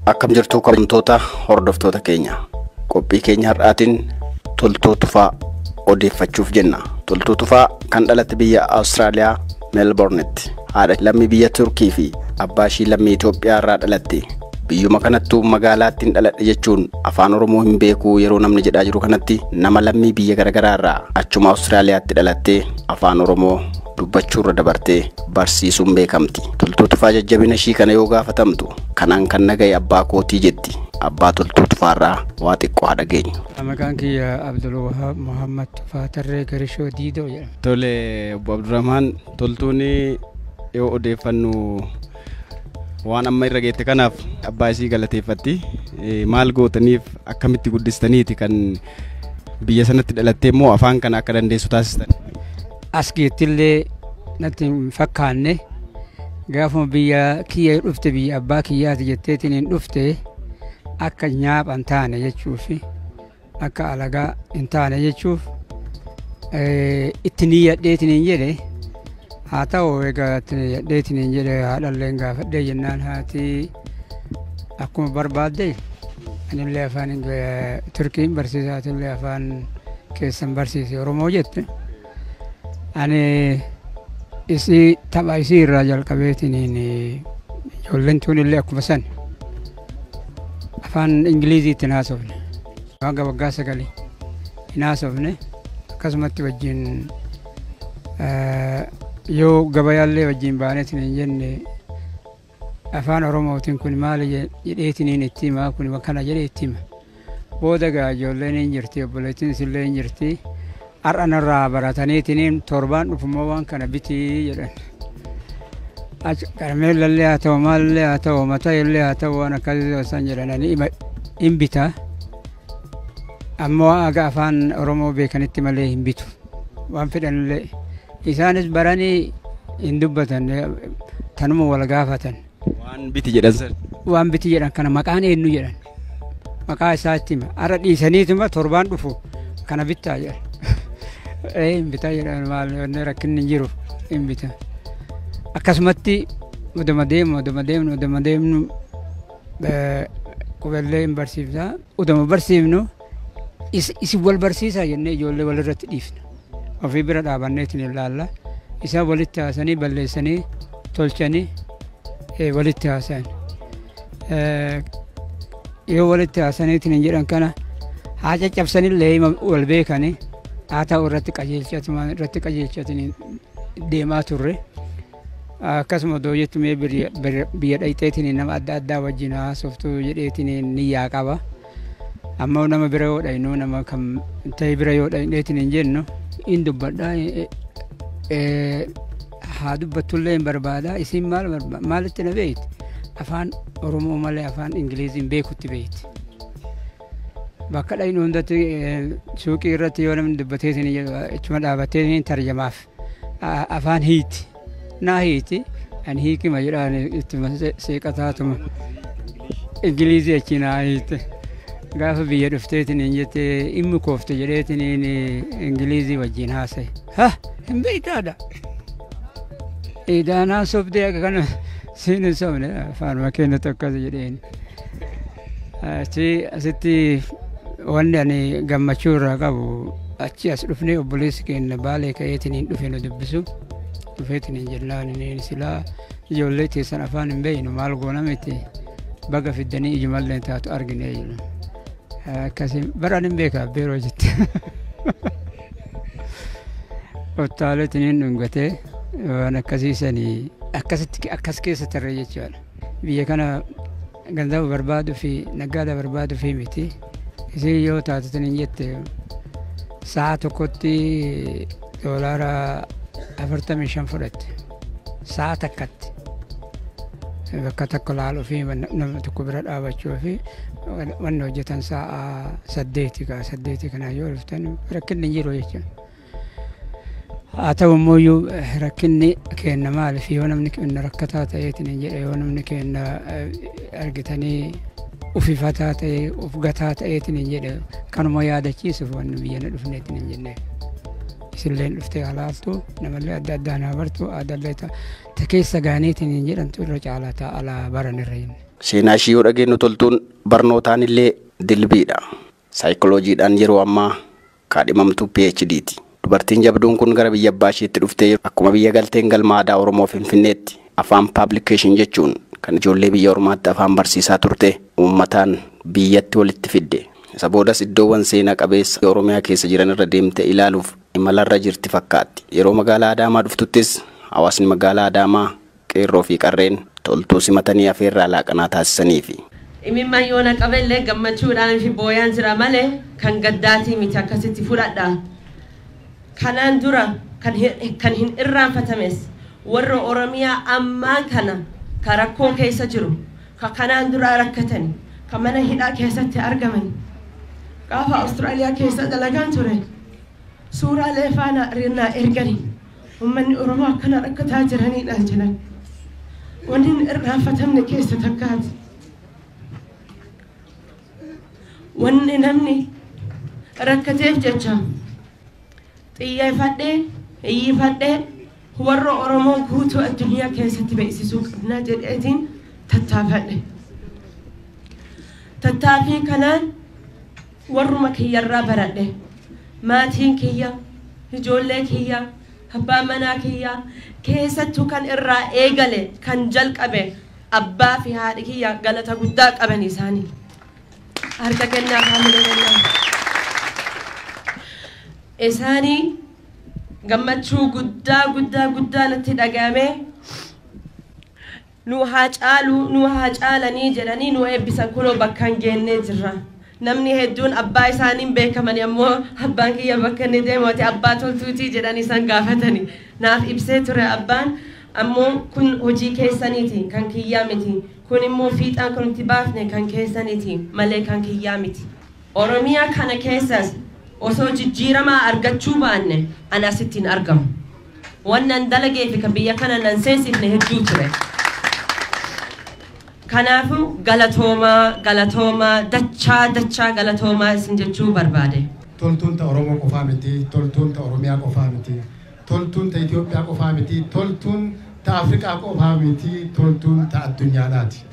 Akkam jirtu kabajamtoota hordoftoota keenya. Qophii keenya har'aatiin Toltuu Tufaa odeeffachuuf jenna. Toltuu Tufaa kan dhalatte biyya Awustiraaliyaa Meelboornitti. Haadha lammii biyya Turkii fi abbaa ishii lammii Itoophiyaa irraa dhalatte. Biyyuma kanattuu magaalaattiin dhaladhe jechuun afaan Oromoo hin beekuu yeroo namni jedhaa jiru kanatti nama lammii biyya garaagaraa irraa achuma Awustiraaliyaatti dhalattee afaan Oromoo dubbachuurra dabartee barsiisuun beekamti. Toltuu Tufaa jajjabina ishii kana yoo gaafatamtu kanaan kan nagaye abbaa kootii jetti. Abbaa Toltuu Tufaarraa waa xiqqoo haa dhageenyu. Maqaan kiyya Abdul Wahaab Muhammad Tufaa Tarree Garishoo Diidoo jedhama. Tole obbo Abdurrahmaan, Toltuun yoo odeeffannu waan amma irra geette kanaaf abbaa isii galateeffatti. Maal gootaniif, akkamitti guddistaniiti kan biyya sanatti dhalattee immoo afaan kana akka dandeessu taasistan? As geettillee natti hin fakkaanne. Gaafuma biyya kiyya dhufte, biyya abbaa kiyyaati jetteetiin hin dhufte, akka nyaapha hin taane jechuuf, akka alagaa hin taane jechuuf itti niyyadheetiin hin jedhe. Haa ta'u, egaa itti niyyadheetiin hin jedhe, haadhallee gaafadhee jennaan haati akkuma barbaadde, anillee afaan Turkiin barsiisa, atillee afaan keessan barsiise Oromoo jette. Ani isii tapha isii irraa jalqabeetiin, ijoolleen tuunillee akkuma san afaan Ingiliziitti hin haasofne. Hanga waggaa 9 hin haasofne. Akkasumatti wajjin yoo gabayaallee wajjin baaneetiin hin jenne, afaan Oromootiin kun maali jedheetiin itti hima, kun kana jedhee itti hima. Booda gaa ijoolleen hin jirti, obboleettiin isillee hin jirti. Har'a narraa barataniitiin torbaan dhufummoo waan kana bitii jedhan. Qarmeellallee haa ta'u, maalillee haa ta'u, mataa illee haa ta'u, waan akkasii isaan jedhan hin bita. Ammoo aga afaan Oromoo beekanitti malee hin bitu. Waan fedhanillee isaanis baranii hin dubbatan, tanuma wal gaafatan. Waan biti jedhan san. Waan biti jedhan kana maqaan eenyu jedhan. Maqaa isaatti hima. Har'a dhiisaniituma torbaan dhufu kana bittaa jedhan. Hin bitaa jedhan, maal rakkinni hin jiru, hin bita. Akkasumatti oduma deemnu, oduma deemnu, oduma deemnu, qubellee hin barsiifna. Oduma barsiifnu isin wal barsiisaa jennee ijoollee walirratti dhiifna. Ofii bira dhaabanneetiin ilaalla. Isaan walitti haasanii balleessanii tolchanii walitti haasan. Yoo walitti haasaniitiin hin jedhan kana haa caccabsanillee wal beekanii, haa ta'u irratti qajeelchatuma irratti qajeelchatanii deemaa turre. Akkasuma odoo jettu mee biyya dhayxeetiin nama adda addaa wajjin haasoftu jedheetiin niyyaa qaba. Ammoo nama bira yoo dhaynu, nama kam ta'e bira yoo dhayneetiin hin jennu, hin dubbadha. Haa dubbattullee hin barbaada. Isin maal maalitti na beekti? Afaan Oromoo malee afaan Ingiliziin beekutti beekti. Bakka dhaynu hundatti suuqii irratti yoo namni dubbateetiin ichuma dhaabatteetiin tarjamaaf afaan hiiti. Naa hiiti. Ani hiikima jedhaan ittuma seeqataatuma. Ingilizii achi naa hiite. Gaafa biyya dhufteetiin hin jette immi koofte jedheetiin Ingilizii wajjin haasa'e. Ha, hin beektaadha. Idaanaan sobdee akka kana siin hin sobne, afaanuma keenyatti akkas jedheen. Achi asitti wanni ani gammachuu irraa qabu, achi as dhufnee obboleessi keenya Baalee ka'eetiin hin dhufe nu dubbisu. Dhufeetiin hin jennaan, inni silaa ijoollee teessan afaan hin beeknu maal goona miti, baga fiddanii ijumallee taatu argine jedhu. Akkasii baraan hin beeka beeroo jette. Ottaaleetiin hin dhungatee waan akkasii sanii akkasitti akkas keessa tarree jechuudha. Biyya kana ganzaba barbaaduu fi naggaada barbaaduu fi miti. Isin yoo taate hin jette sa'a tokkotti $45 fudhatte. Sa'a takkatti. Bakka tokko laaluu fi nama tokko bira dhaabachuu fi wanni hojjetan sa'a 8 kaa 8 kanaa yoo dhuftan rakkinni hin jiru jechuudha. Haa ta'u immoo rakkinni kenna maaliif yoo namni kenna rakkataa ta'eetiin hin jedhe, yoo namni kenna argitanii ufifataa ta'e, uf gataa ta'eetiin hin jedhe, kanuma yaadachiisuuf wanni biyya na dhufneetiin hin jenne. Isilleen dhuftee alaaltu namallee adda addaa naa bartu aadaallee ta keessa gaaneetiin hin jedhamtu irra caalaa ta'a alaa baran irra hin. Seenaa ishii yoo dhageenyu Toltuun barnootaan illee dilbiidha. Saayikolojiidhaan yeroo ammaa kaadhimamtuu PhDti. Dubartiin jabduun kun gara biyya abbaa isheetti dhuftee akkuma biyya galteen galma aadaa Oromoo Finfinneetti afaan paablikeeshin jechuun kan ijoollee biyya ormaatti afaan barsiisaa turte uummataan biyyatti walitti fidde. Isa boodas iddoowwan seenaa qabeessa Oromiyaa keessa jiran irra deemtee ilaaluuf imalarra jirti fakkaatti. Yeroo magaalaa Adaamaa dhuftuttis hawaasni magaalaa Adaamaa qeerroo fi qarreen Toltuu simatanii afeerraa laaqanaa taasisaniifi. Imimmaan yoona qabellee gammachuudhaan fi booyaan jira malee kan gaddaatii miti akkasitti fudhadha. Kanaan dura kan hin irraanfatames warra Oromiyaa ammaa kana ka rakkoo keessa jiru, ka kanaan dura rakkatan, ka mana hidhaa keessatti argaman. Gaafa Awustiraaliyaa keessa dalagaan ture suuraalee faana naa ergani uummanni Oromoo akkana rakkataa jiraniidhaan jedhan. Wanni hin irraanfatamne keessa takkaati. Wanni namni rakkateef jecha xiyyeeffadhee iyyifadhee warra Oromoo guutuu addunyaa keessatti beeksisuu qabnaa jedheetiin tattaafadhe. Tattaaffii kanaan warruma kiyyarraa baradhe. Maatiin kiyya, ijoollee kiyya, abbaa manaa kiyya keessattuu kan irraa eegale kan jalqabe abbaa fi haadhi kiyya galata guddaa qaban isaanii. Harka kennaa haamila kennaa. Isaanii gammachuu guddaa guddaa guddaa natti dhagahame. Nu haa caalu, nu haa caalanii jedhanii nu eebbisan kunoo bakka hin geennee jirra. Namni hedduun abbaa isaaniin beekamani ammoo abbaan kiyya bakka inni deemu ati abbaa Toltuutii jedhanii isaan gaafatani. Naaf ibsee ture abbaan ammoo kun hojii keessaniiti kan kiyyaa miti. Kun immoo fiixaan kan nuti baafne kan keessaniiti malee kan kiyyaa miti. Oromiyaa kana keessas osoo jijjiiramaa argachuu baanne ani asitti hin argamu. Wannan dalagee fi kan biyya kana nan seensifne hedduu ture. Kanaafuu galatoomaa galatoomaa dachaa dachaa galatoomaa isin jechuu barbaade. Toltuun ta Oromoo qofaa miti, toltuun ta Oromiyaa qofaa miti, toltuun ta Itoophiyaa qofaa miti, toltuun ta Afrikaa qofaa miti, toltuun ta addunyaadhaati.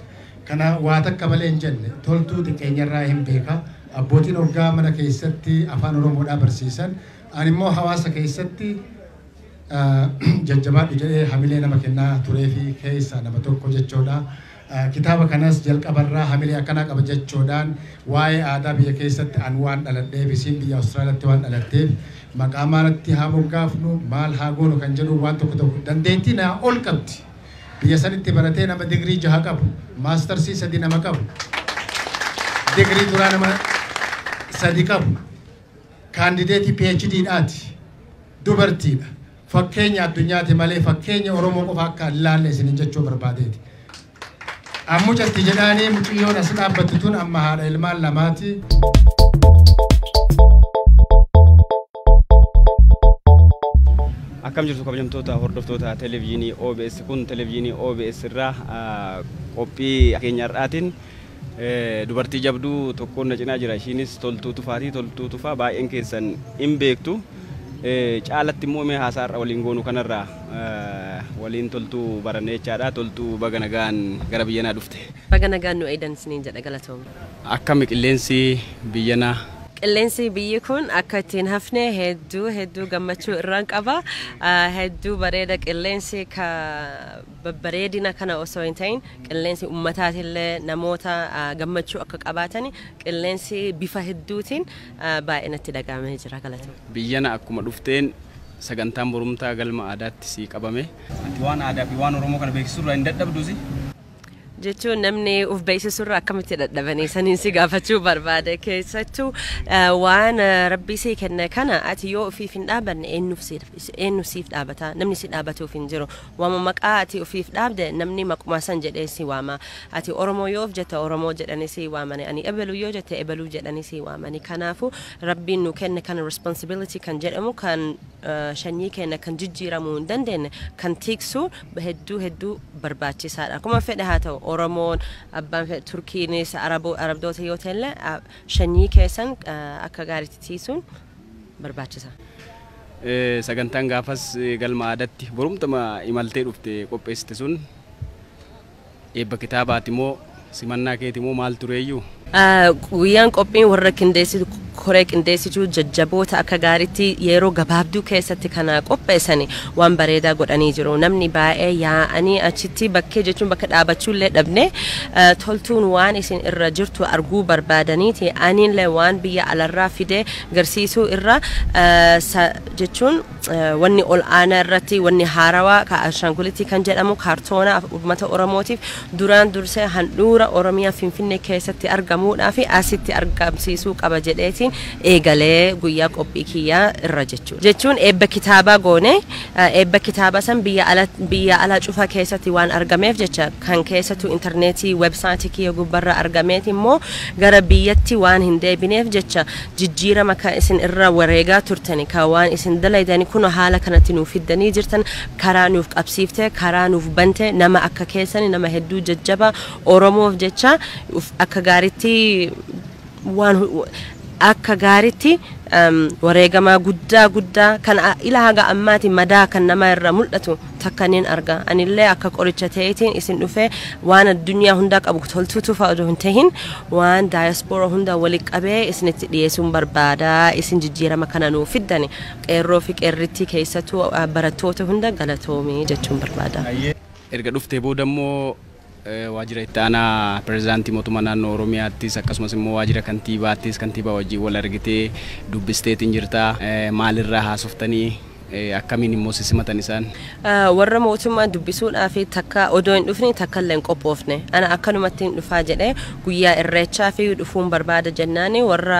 Kana waa takka malee hin jenne Toltuu xiqqeenyarraa hin beeka. Abbootiin hoggaa mana keessatti afaan Oromoodhaa barsiisan. Ani immoo hawaasa keessatti jajjabaadhu jedhee hamilee nama kennaa turee fi keessaa nama tokko jechuudha. Kitaaba kanas jalqabarraa hamilee akkanaa qaba jechuudhaan waa'ee aadaa biyya keessatti an waan dhaladheef isiin biyya Awustiraaliyaatti waan dhalatteef maqaa maalatti haa moggaafnu maal haa goonu kan jedhu waan tokko tokko dandeettii naa ol qabdi. Biyya sanitti baratee nama digirii 6 qabu, maastarsii 3 nama qabu, digirii duraa nama 3 qabu, kaandideetii PhD dhaati, dubartiidha. Fakkeenya addunyaati malee fakkeenya Oromoo qofa akka hin laalle isiniin jechuu barbaadeeti. Ammucatti jedhaanii mucayyoon as dhaabbattu tun amma haadha ilmaan lamaati. Akkam jirtu kabajamtoota hordoftoota televezyiinii OBS kun televezyiinii OBS irraa qophii keenya har'aatiin dubartii jabduu tokkoon na cinaa jira. Ishiinis Toltuu Tufaati. Toltuu Tufaa baay'een keessan hin beektu. Caalatti immoo mee haasaa har'a waliin goonu kanarraa waliin Toltuu barannee jechaadha. Toltuu baga nagaan gara biyyanaa dhufte. Baga nagaan nu eedan isiniin jedha galatooma. Akkami qilleensi biyyanaa? Qilleensi biyyi kun akka ittiin hafne hedduu hedduu gammachuu irraan qaba. Hedduu bareeda qilleensi ka babbareedina kana osoo hin ta'in qilleensi uummataatillee namoota gammachuu akka qabaatan qilleensi bifa hedduutiin baay'ee natti dhaga'amee jira galatooma. Biyyana akkuma dhufteen sagantaan borumtaa galma aadaatti sii qabame. Ati waan aadaa fi waan Oromoo kana beeksisuurraa hin dadhabduusi? Jechuun namni uf beeksisuurraa akkamitti dadhabanii saniin si gaafachuu barbaade keessattuu waan rabbii sii kenne kana ati yoo ofiif hin dhaabanne eenyu siif dhaabata namni si dhaabatuuf hin jiru waama maqaa ati ofiif dhaabde namni maquma san jedhee si waama ati Oromoo yoo of jette Oromoo jedhanii si waamani ani ebeluu yoo jette ebeluu jedhanii si waamani kanaafu rabbiin nu kenne kan responsibility kan jedhamu kan shanyii keenya kan jijjiiramuu hin dandeenye kan tiksu hedduu hedduu barbaachisaadha akkuma fedhe haa ta'u Oromoon abbaan fedhe Turkiinis Arabdoota yoo ta'ellee shanyii keessan akka gaariitti tiisuun barbaachisa. Sagantaan gaafas galma aadaatti borumtama imaltee dhufte qopheessite sun eebba kitaabaati moo simannaa keeti moo maal tureeyyuu? Guyyaan qophiin warra qindeessitu, koree qindeessituu jajjaboota akka gaariitti yeroo gabaabduu keessatti kana qopheessani waan bareedaa godhanii jiru. Namni baay'ee yaa'anii achitti bakkee jechuun bakka dhaabachuullee dhabne, toltuun waan isin irra jirtu arguu barbaadaniiti. Anillee waan biyya alarraa fide garsiisuu irra jechuun wanni ol aanaa irratti wanni haarawaa ka ashaangulitii kan jedhamu kaartoona uummata Oromootiif duraan dursee handhuura Oromiyaa Finfinnee keessatti argamuudhaa fi asitti argamsiisuu qaba jedheetiin eegalee guyyaa qophii kiyyaa irra jechuudha. Jechuun eebba kitaabaa goone, eebba kitaaba san biyya ala cufa keessatti waan argameef jecha, kan keessattuu intarneetii websaayitii kiyya gubbarra argameet immoo gara biyyatti waan hin deebineef jecha, jijjiirama kan isin irra wareegaa turtani, kan waan isin dalaydani kun haala kanatti nuuf fiddanii jirtan, karaa nuuf qabsiifte, karaa nuuf bante, nama akka keessani nama hedduu jajjaba Oromoof jecha akka gaariitti waan akka gaariitti wareegama guddaa guddaa kan ila haga ammaati madaa kan nama irra mul'atu takka nin arga. Anillee akka qoricha ta'eetiin isin dhufee waan addunyaa hundaa qabu toltuu tufa odoo hin tahin, waan daayaspooraa hunda walitti qabee isinitti dhiyeessuun barbaada. Isin jijjiirama kana nuu fiddani, qeerroo fi qeerritti, keessattuu barattoota hunda galatoomii jechuun barbaada. Erga dhuftee booda immoo waajjira itti aanaa pirezidaantii mootummaa naannoo Oromiyaattis akkasumas immoo waajjira kantiibaattis kantiibaa wajjin wal argitee dubbisteetiin jirta. Maalirraa haasoftanii, akkamiin immoo sisimatan isaan? Warra mootummaa dubbisuudhaaf takka odoo hin dhufne takka illee hin qophoofne. Ana akkanumatti hin dhufaa jedhee guyyaa irreechaa fi dhufuun barbaada jennaani, warra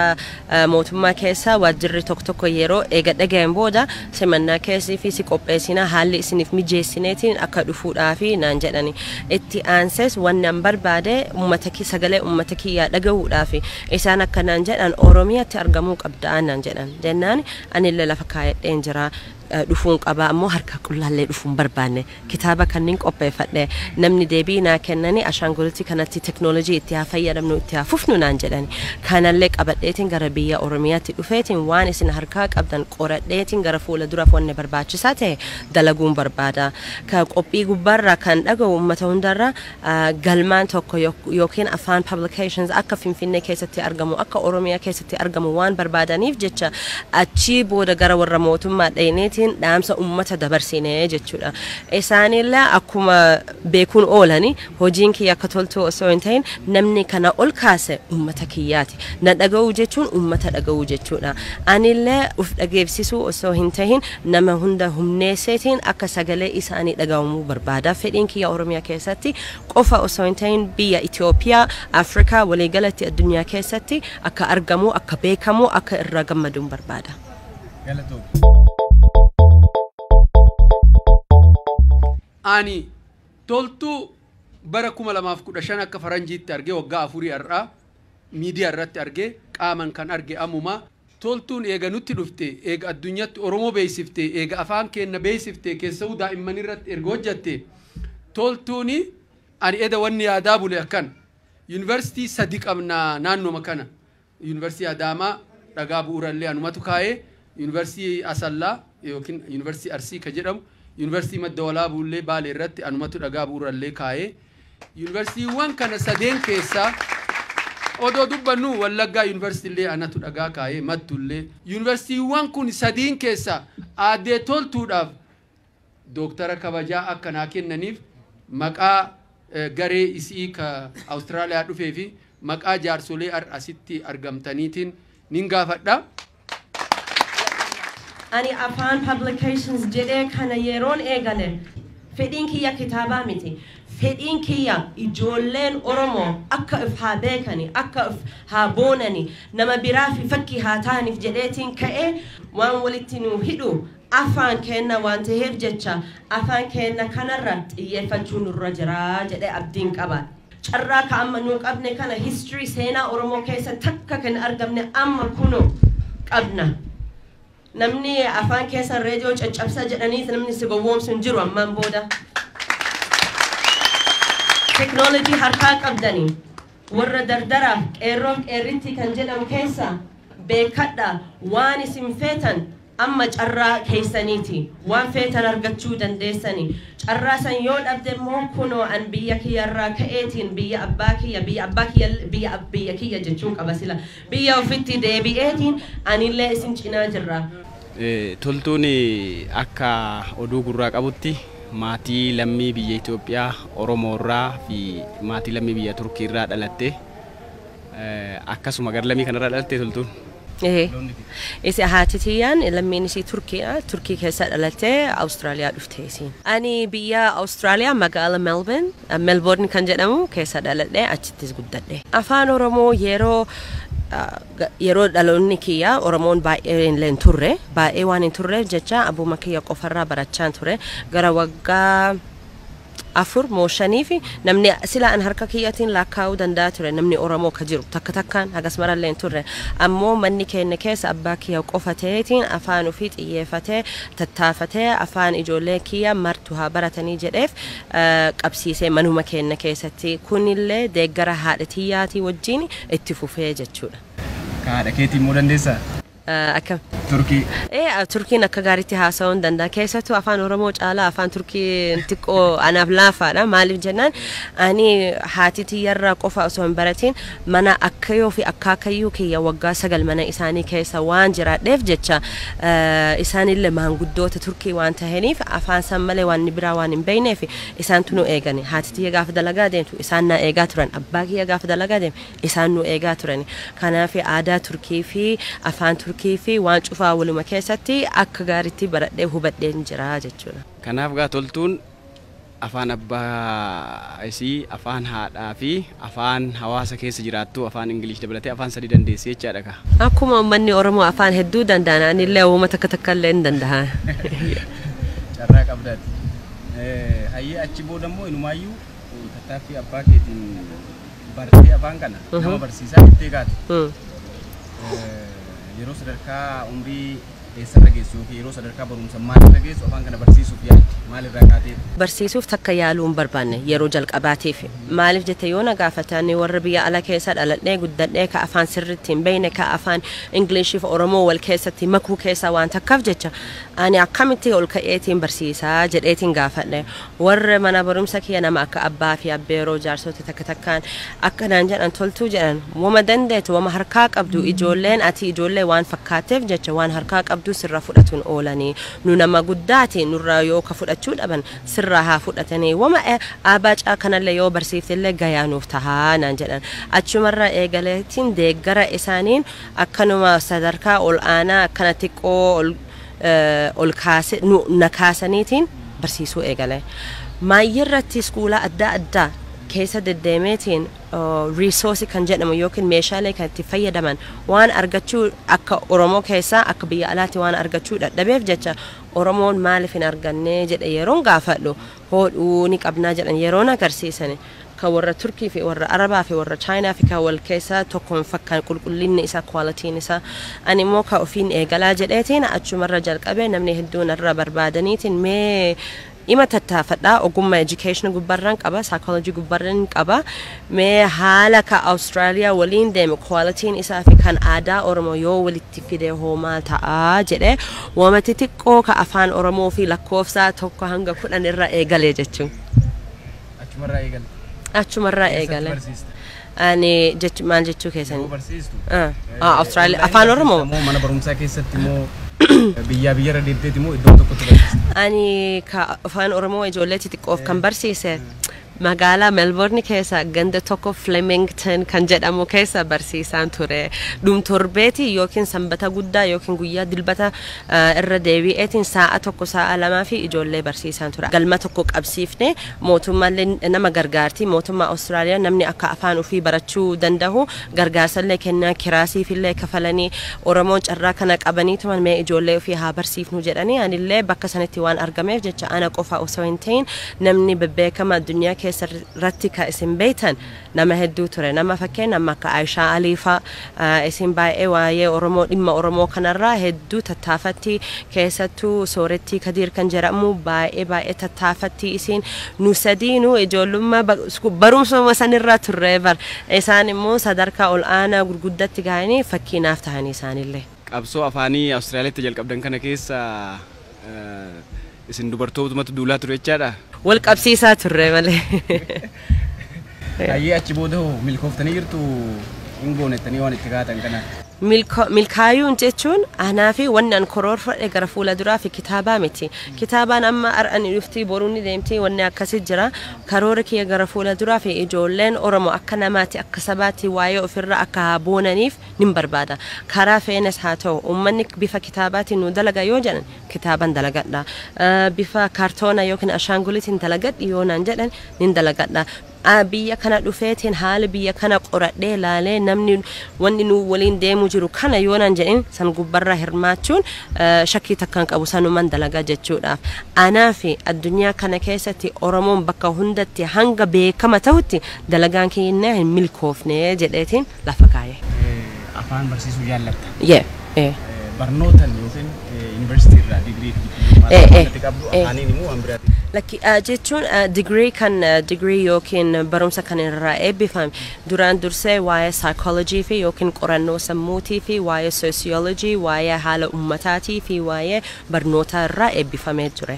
mootummaa keessa waajjirri tokko tokko yeroo eega dhaga'een booda simannaa keessii fi si qopheessinaa, haalli isiniif mijeessineetiin akka dhufuudhaafi naan jedhani. Itti aansees wanni an barbaade uummata sagalee uummata kiyyaa dhagahuudhaafi isaan akka naan jedhan Oromiyaatti argamuu qabda naan jedhan jennaan, anillee lafa kaayadheen jira. Dhufuun qaba ammoo harka qullaallee dhufuun barbaanne, kitaaba kanneen qopheeffadhe. Namni deebii naa kennani ashaangulitii kanatti teknoolojii itti haa fayyadamnu, itti haa fufnu naan jedhani. Kanallee qabadheetiin gara biyya Oromiyaatti dhufeetiin waan isin harkaa qabdan qoradheetiin gara fuula duraaf wanni barbaachisaa ta'e dalaguun barbaada. Ka qophii gubbaarraa kan dhaga'u uummata hundarraa galmaan tokko yookiin afaan publications akka Finfinnee keessatti argamu, akka Oromiyaa keessatti argamu waan barbaadaniif jecha, achii booda gara warra mootummaa dhayneetiin dhaamsa uummata dabarsinee jechuudha. Isaanillee akkuma beekuun oolani hojiin kiyya akka toltuu osoo hin ta'in namni kana ol kaase uummata kiyyaati. Na dhaga'uu jechuun uummata dhaga'uu jechuudha. Anillee uf dhageessisuu osoo hin ta'in nama hunda humneesseetiin akka sagalee isaanii dhaga'amuu barbaada. Fedhiin kiyya Oromiyaa keessatti qofa osoo hin ta'in biyya Itoophiyaa, Afrikaa, waliigalatti addunyaa keessatti akka argamu, akka beekamu, akka irraa gammaduun barbaada. Ani toltuu bara 2015 akka faranjiitti argee, waggaa 4 har'aa miidiyaa irratti argee, qaaman kan arge ammumaa. Toltuun eega nutti dhufte, eega addunyaatti Oromoo beeksifte, eega afaan keenya beeksifte, keessa'uu daa'imman irratti erga hojjatte, toltuuni ani eda wanni yaadaa bule akkan yuunivarsiitii sadi qabna naannoma kana: Yuunivarsiitii Adaamaa dhagaa bu'uurallee anumatu kaa'ee, Yuunivarsiitii Asallaa yookiin Yuunivarsiitii Arsii ka jedhamu, Yuunivarsiitii Madda Walaabuullee Baalee irratti anumatu dhagaa bu'uurallee kaa'ee. Yuunivarsiitiiwwan kana sadeen keessaa odoo dubbannu Wallaggaa Yuunivarsiitiillee anatu dhagaa kaa'ee, Mattullee. Yuunivarsiitiiwwan kun sadiin keessaa aaddee toltuudhaaf dooktara kabajaa akka naa kennaniif maqaa garee isii ka Awustiraaliyaa dhufee fi maqaa jaarsolee asitti argamtaniitiin nin gaafadha. Ani afaan publications jedhee kana yeroon eegale fedhiin kiyya kitaabaa miti. Fedhiin kiyya ijoolleen Oromoo akka if haa beekani, akka if haa boonani, nama biraa fi fakkii haa ta'aniif jedheetiin ka'ee. Waan walitti nu hidhu afaan keenna waan ta'eef jecha, afaan keenna kanarra xiyyeeffachuu nurra jira jedhee abdiin qaba. Carraa ka amma nuu qabne kana history seenaa Oromoo keessa takka kan argamne amma kuno qabna. Namni afaan keessan reediyoo caccabsaa jedhanii namni si gowwoomsu hin jiru ammaan booda. Teknoolojii harkaa qabdanii warra dardaraaf qeerroof qeerritti kan jedhamu keessa beekadha waan isin feetan. Amma carraa keessaniiti, waan feetan argachuu dandeessani. Carraa san yoo dhabde immoo kunoo an biyya kiyyarraa ka'eetiin biyya abbaa kiyya, biyya abbaa kiyya, biyya kiyya jechuun qaba, sila biyya ofitti deebi'eetiin anillee isin cinaa jirra. Toltuun akka oduu gurraa qabutti maatii lammii biyya Itoophiyaa Oromoorraa fi maatii lammii biyya Turkiirraa dhalatte, akkasuma gara lammii kanarraa dhalatte Toltuun. Isi haati tiyyaan lammiin isii Turkiidha. Turkii keessa dhalattee Awustiraaliyaa dhufte isiin. Ani biyya Awustiraaliyaa magaala Melbourne, Melbourne kan jedhamu keessa dhaladhee achittis guddadhe. Afaan Oromoo yeroo dhaloonni kiyya Oromoon baay'ee illee hin turre, baay'ee waan hin turreef jecha abbuma kiyya qofarraa barachaa ture. Gara waggaa 4 moo 5 fi namni sila an harka kiyyatiin lakkaa'uu danda'a ture, namni Oromoo ka jiru takka takkaan hagas marallee hin turre. Ammoo manni keenya keessa abbaa kiyya qofa ta'eetiin afaan ofii xiyyeeffatee tattaafatee afaan ijoollee kiyya martu haa baratanii jedheef qabsiisee manuma keenya keessatti. Kunillee deeggara haadha tiyyaatii wajjin itti fufee jechuudha. Ka haadha keetii immoo dandeessaa? Akkam? Turkii. Turkiin akka gaariitti haasa'uu hin danda'a. Keessattuu afaan Oromoo caalaa afaan Turkii xiqqoo anaaf laafaadha. Maaliif jennaan, ani haati tiyyarraa qofa osoo hin baratiin mana akkayyoo fi akaakayyuu kiyya waggaa 9 mana isaanii keessa waan jiraadheef jecha, isaanillee maanguddoota Turkii waan tahaniif afaan san malee waan biraa waan hin beekneef isaantu nu eegani. Haati tiyya gaafa dalagaa deemtu isaan na eegaa turan. Abbaa kiyya gaafa dalagaa deemu isaan nu eegaa turan. Kanaaf aadaa Turkii fi afaan Turkii fi waan cufaa waluma keessatti akka gaariitti baradhee hubadheen jira jechuudha. Kanaaf gaa Toltuun afaan abbaa isii, afaan haadhaa fi afaan hawaasa keessa jiraattu, afaan Ingilish dabalatee afaan sadii dandeessee jechaadha kaa. Akkuma uummanni Oromoo afaan hedduu danda'an, anillee uuma takka takka illee hin danda'a. Carraa qabdaati. Hayyee, achi booda immoo inumaayyuu tattaaffii abbaa keetiin bartee afaan kana nama barsiisaa jettee kaate. Yeroo sadarkaa umrii eessarra geessu yookiin yeroo sadarkaa barumsa maalirra geessu afaan kana barsiisuuf yaadde, maalirraa kaatee? Barsiisuuf takka yaaluu hin barbaanne yeroo jalqabaatiif. Maaliif jette yoo na gaafatan, warra biyya ala keessa dhaladhee guddadhee ka afaan sirriitti hin beekne, ka afaan Ingilishii fi Oromoo wal keessatti makuu keessa waan takkaaf jecha, ani akkamitti ol ka'eetiin barsiisaa jedheetiin gaafadhe. Warra mana barumsa kiyya nama akka abbaa fi abbeeroo, jaarsota takka takkaan akkanaan jedhan: "Toltuu," jedhan, "wama dandeetu, wama harkaa qabdu, ijoolleen ati ijoollee waan fakkaatteef jecha waan harkaa qabdu sirra fudhatuun oolanii, nu nama guddaati, nurraa yoo ka fudhachuu dhaban sirraa haa fudhatanii, wama abaacaa kanallee yoo barsiiftellee gayaa nuuf tahaa," naan jedhan. Achumarra eegaleetiin deeggara isaaniin akkanuma sadarkaa ol aanaa akkana xiqqoo ol kaase na kaasaniitiin barsiisuu eegale. Maayyirratti iskuula adda addaa keessa deddeemeetiin resource kan jedhamu yookiin meeshaalee kan itti fayyadaman waan argachuu akka Oromoo keessaa akka biyya alaatti waan argachuu dadhabeef jecha, Oromoon maaliif hin arganne jedhe yeroon gaafadhu, hodhuu ni qabnaa jedhan. Yeroon agarsiisan kan warra Turkii fi warra Arabaa fi warra Chaayinaa fi kan wal keessaa tokkoon fakkaan qulqullinni isaa, qualityn isaa, ani immoo ka ofiin eegalaa jedheetiin achumarra jalqabee namni hedduun irra barbaadaniitiin mee ima tattaafadhaa, ogummaa education gubbarraan qaba, psychology gubbarraan qaba, mee haala ka Australia waliin deeme, qualityn isaa fi kan aadaa Oromoo yoo walitti fide hoo maal ta'aa jedhe, wamati xiqqoo ka afaan Oromoo fi lakkoofsa 1 hanga 10 irra eegale jechuun. Achumarraa eegalte. Achumarraa eegale. Barsiista. Ani jechu maal jechuu keessan? Yeroo barsiistu. Australia afaan Oromoo. Immoo mana barumsaa keessatti immoo biyyaa biyyarra deemteeti immoo iddoo tokkotti barsiista? Ani ka afaan Oromoo ijoollee xixiqqoof kan barsiise magaalaa Melbourne keessa ganda tokko Flemington kan jedhamu keessa barsiisaan ture. Dhum torbeeti yookiin sanbata guddaa yookiin guyyaa dilbata irra deebi'eetiin sa'a 1, sa'a 2 fi ijoollee barsiisaan ture. Galma tokko qabsiifne, mootummaallee nama gargaarti. Mootummaa Austraaliyaa namni akka afaan ofii barachuu danda'u gargaarsallee kennaa, kiraasiifillee kafalanii, Oromoon carraa kana qabaniituma mee ijoollee ofii haa barsiifnu jedhanii, anillee bakka sanitti waan argameef jecha, ana qofa osoo hin ta'in namni bebbeekama addunyaa keessa irratti ka isin beektan nama hedduu ture. Nama fakkeenya nama akka Aayishaa Aliifaa, isin baay'ee waa'ee Oromoo, dhimma Oromoo kanarraa hedduu tattaafatti. Keessattuu Soorettii Kadiir kan jedhamu baay'ee baay'ee tattaafatti. Isin nu sadiinuu ijoollummaa barumsuma sanirra turre bar, isaan immoo sadarkaa ol aanaa gurguddatti gahanii fakkiinaaf ta'anii isaanillee. Qabsoo afaanii Awustiraaliyaatti jalqabdan kana keessa isin dubartootumatu duulaa ture jechaadha. Wal qabsiisaa turre malee. Ayyee, achi booda hoo milkooftanii jirtu hin goonettanii waan itti kaatan kana? Milkaayuun jechuun anaa fi wanni an karoorfadhe gara fuula duraa fi kitaabaa miti. Kitaabaan amma har'an dhuftii, boruu ni deemti, wanni akkasii jira. Karoora kiyya gara fuula duraa fi ijoolleen Oromoo akka namaatti, akka sabaatti waa'ee ofirra akka haa boonaniif nin barbaada. Karaa feenes haa ta'u, uummanni bifa kitaabaatiin nu dalaga yoo jedhan kitaaban dalagadha. Bifa kaartoona yookiin ashaanguliitiin dalagadhi yoo naan jedhan nin dalagadha. Biyya kana dhufeetiin haala biyya kana qoradhee laalee, namni wanni nu waliin deemu jiru kana yoo naan jedhin san gubbarraa hirmaachuun shakkii takkaan qabu, sanuman dalagaa jechuudhaaf. Anaa fi addunyaa kana keessatti Oromoon bakka hundatti hanga beekama ta'utti dalagaan keenya hin milkoofne jedheetiin lafa kaayee. Afaan barsiisuu jaallatta. Yeah. Barnootaan yookiin yuunivarsiitii irraa digirii fi dippiloomaa qabdu, afaaniin immoo waan biraati? Lakki, jechuun digirii kan digirii yookiin barumsa kan irraa eebbifame duraan dursee waa'ee psychology fi yookiin qorannoo sammuutii fi waa'ee sociology, waa'ee haala ummataatii fi waa'ee barnoota irraa eebbifamee ture.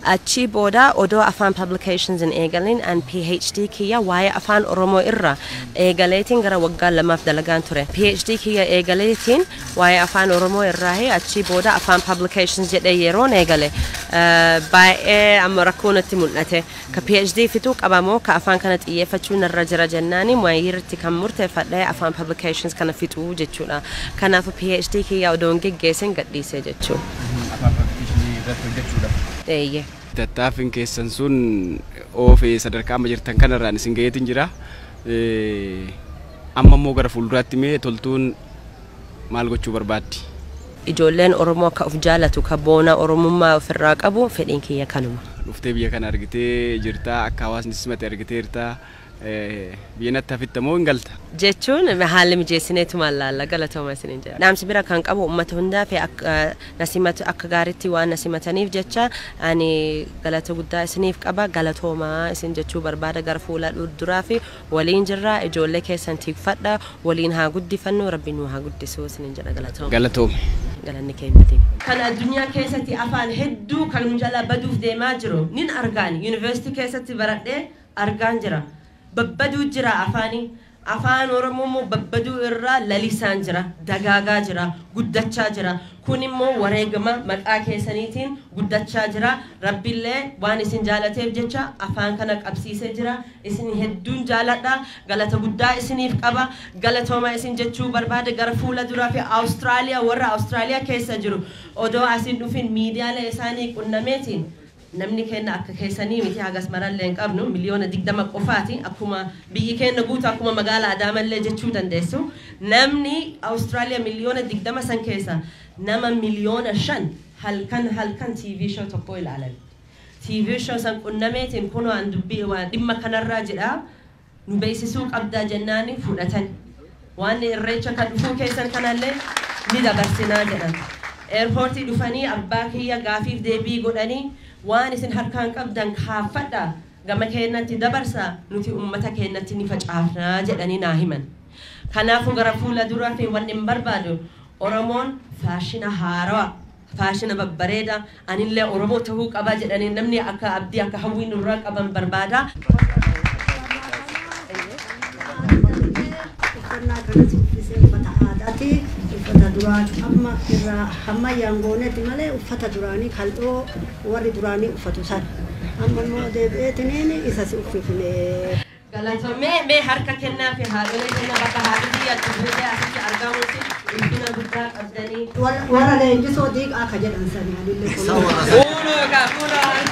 Achi booda odoo Afaan Publications hin eegalin an PhD kiyya waa'ee afaan Oromoo irraa eegaleetiin gara waggaa 2f dalagaan ture. PhD kiyya eegaleetiin waa'ee afaan Oromoo irraa achi booda Afaan Publications jedhee yeroon eegale baay'ee amma rakkoo natti mul'ate. Ka PhD fixuu qabamoo ka afaan kana xiyyeeffachuu narra jira jennaani waayirratti kan murteeffadhe Afaan Publications kana fixuu jechuudha. Kanaafuu PhD kiyya odoo hin geggeessin gadhiise jechuudha. Afaan Publication irratti hojjechuudhaaf. Eeyyee. Tattaaffiin keessan sun oofee sadarkaa amma jirtan kanarraan isin gaheetiin jira. Amma immoo gara fuulduraatti mee Toltuun maal gochuu barbaaddi? Ijoolleen Oromoo akka of jaalatu, ka boona Oromummaa ofirraa qabu fedhiin kiyya kanuma. Dhuftee biyya kana argitee jirta, akka hawaasni simate argitee jirta. Biyya natti hafitta moo hin galta? Jechuun haalli mijeessineetumaan laalla, galatooma isiniin jedha. Dhaamsi bira kan qabu uummata hundaa fi akka akka gaariitti waan na simataniif jecha ani galata guddaa isiniif qaba, galatoomaa isin jechuu barbaada. Gara fuula duraa fi waliin jirra, ijoollee keessan tiikfadha, waliin haa guddifannu, rabbi nu haa guddisu isiniin jedha, galatooma. Galatoome. Galanni keenyatiin. Kan addunyaa keessatti afaan hedduu kan nu jalaa baduuf deemaa jiru nin argaan, yuunivarsiitii keessatti baradhee argaan jira. Babbaduu jira afaanii. Afaan Oromoo immoo babbaduu irraa lalisaan jira, dagaagaa jira, guddachaa jira. Kun immoo wareegama maqaa keessaniitiin guddachaa jira. Rabbiillee waan isin jaalateef jecha afaan kana qabsiisee jira. Isin hedduun jaaladha. Galata guddaa isiniif qaba. Galatooma isin jechuu barbaade. Gara fuula duraa fi Awustiraaliyaa, warra Awustiraaliyaa keessa jiru odoo asin dhufin miidiyaalee isaanii qunnameetiin, namni keenya akka keessanii miti, hagas marallee hin qabnu, 20 miliyoona qofaati, akkuma biyyi keenya guutuu, akkuma magaalaa Adaamallee jechuu dandeessu. Namni Awustiraaliyaa 20 miliyoona san keessa nama 5 miliyoona halkan halkan TV show tokko ilaalan. TV show san qunnameetiin, kunoo an dubbii waan dhimma kanarraa jedha, nu beeksisuu qabdaa jennaani fudhatan. Waan irreecha kan dhufuu keessan kanallee ni dabarsinaa jedhan. Eerpoortii dhufanii abbaa kiyya gaafiif deebii godhanii, waan isin harkaan qabdan kaafadha, gama keenyatti dabarsa, nuti ummata keenyatti ni facaafnaa jedhanii naa himan. Kanaafuu gara fuula duraa fi wanni hin barbaadu, Oromoon faashina haarawaa, faashina babbareeda, anillee Oromoo ta'uu qaba jedhanii namni akka abdii, akka hawwii nurraa qaban barbaada. Uffannaa kanas uffisee, uffata aadaati. Uffata duraan amma irraa ammayyaan goonetti malee, uffata duraanii kal'oo warri duraanii uffatu san amma immoo deebi'eetiniin isa si uffifne. Galatoomee, mee harka kennaa fi haadholee kennaa bakka haadhi biyyatti buutee asitti argamutti ulfina guddaa qabdanii. Warra leenjisoo diiqaa ka jedhan sani anillee kun. Uunoo kaa kunoo.